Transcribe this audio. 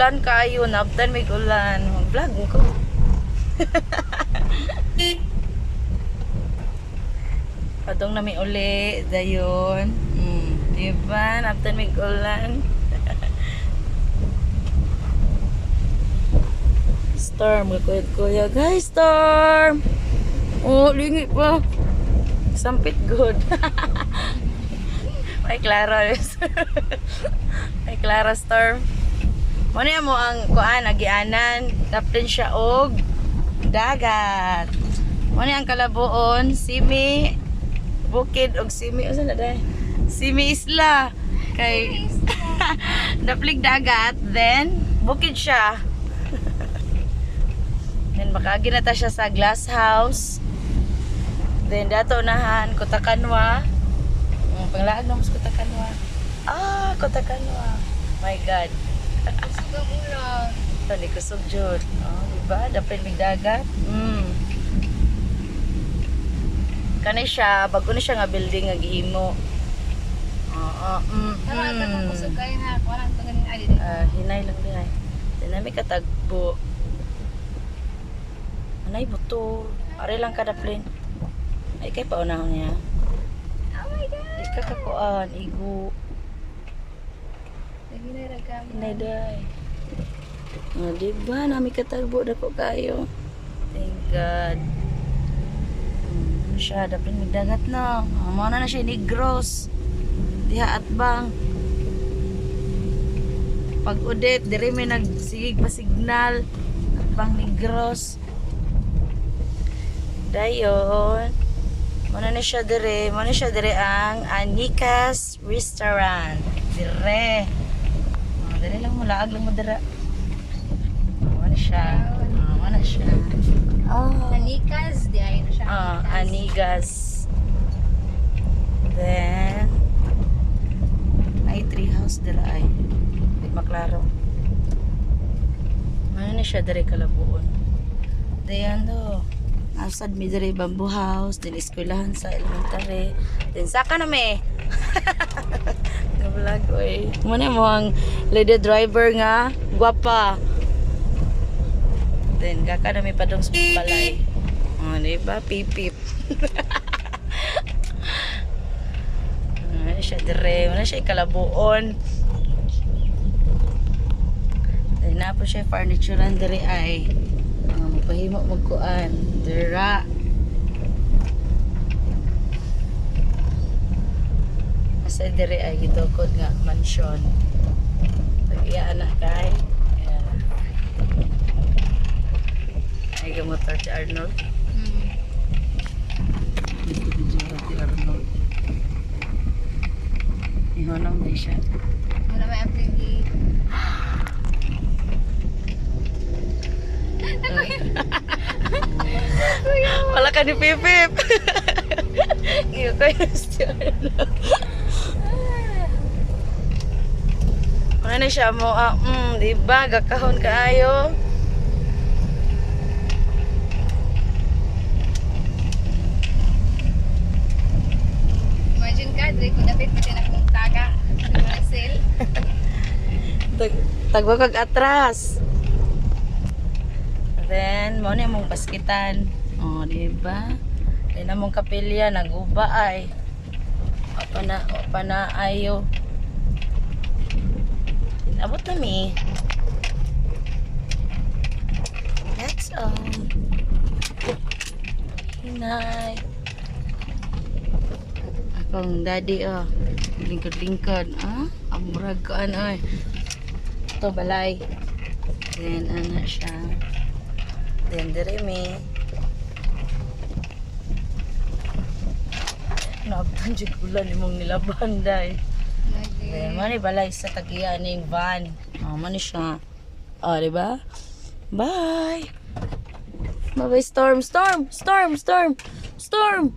Ulan kaayo, nabdan may ulan. Mag-vlog ko. Padong nami uli, dayon. Diba? Nabdan may ulan. Storm, kuya. Guys, storm! Oh, lingi pa. Sampit good. May klaro. May klaro storm. Mo niya mo ang kuan agianan, daplin siya og dagat. Mo ni ang Kalabuon, Simi Bukid og Simi usa na day. Simi Isla kay daplig dagat, then bukid siya. Then makaagi na ta siya sa glass house. Then dato unahan Kutakanwa. Panglaag na mas Kutakanwa. Ah, Kutakanwa. My God. Kusog ang ulan. Ito ni kusog jud. Oh, di ba? Dapit mig dagat. Kani siya, bago ni siya nga building nga gihimo. Oo. Tama ka kusog kayo ha. Walang tunganin ali. Ah, hinay lang din ay. Dinami katagbo. Anay buto. Are lang kada plane. Ay kay paunahon niya. Oh my God. Di ka kakuan, igo. Hinay ra ka. Hinay day. Ah, di ba? Nami katagbo dako kayo. Thank God. Ano siya, dapin may dagat na. Ah, mao na na siya Negros. Diha at bang. Pag udit, dire may nagsigig pa signal. At bang Negros. Dayon. Mao na siya dire. Mao na siya dire ang Anika's Restaurant. Dire. Oh, dire lang mo, laag lang mo dira. Mao na siya. Oh, mao na siya. Oh. Anikas, di ay na siya. Ah, Anigas. Then, ay tree house dira ay. Di maklaro. Ano na siya dire Kalabuon. Dayan do. Asad mi dire bamboo house, din eskwelahan sa elementary. Then saka na mi. Nga-vlog oy. Muna mo ang lady driver nga gwapa. Then gaka na mi padung sa balay. Oh, di ba? Pipip. Ano siya dire, wala siya ikalabuon. Then na po siya furniturean dire ay. Magpahimo magkuan. Dira. Asa dire ay gitukod nga mansion. Tag-iya na kay. Ayan. Ay gamotor si Arnold. Dito video si Arnold. Ihonong na siya. Wala may apigi. Wala ka ni Pipip. Iyo kayo si Arnold. Wala na siya mo, di ba? Gakahon kaayo. Imagine ka, dre ko dapit pati na akong taga. Di ba sale? Tagwa kag atras. Then, mo na mong baskitan. Oh, di ba? Then among kapilya naguba ay. Wa pa na ayo. Then, abot na mi. That's all. Hinay. Akong daddy oh. Lingkod-lingkod. Ah, ang murag ko ano ay. Ito balay. Then ana siya. Then dire mi. Naabtan jud ulan imong nilaban day. Then mani balay sa tagiya ning van. Oh, mani siya. Oh, di ba? Bye. Bye bye storm, storm, storm, storm. Storm.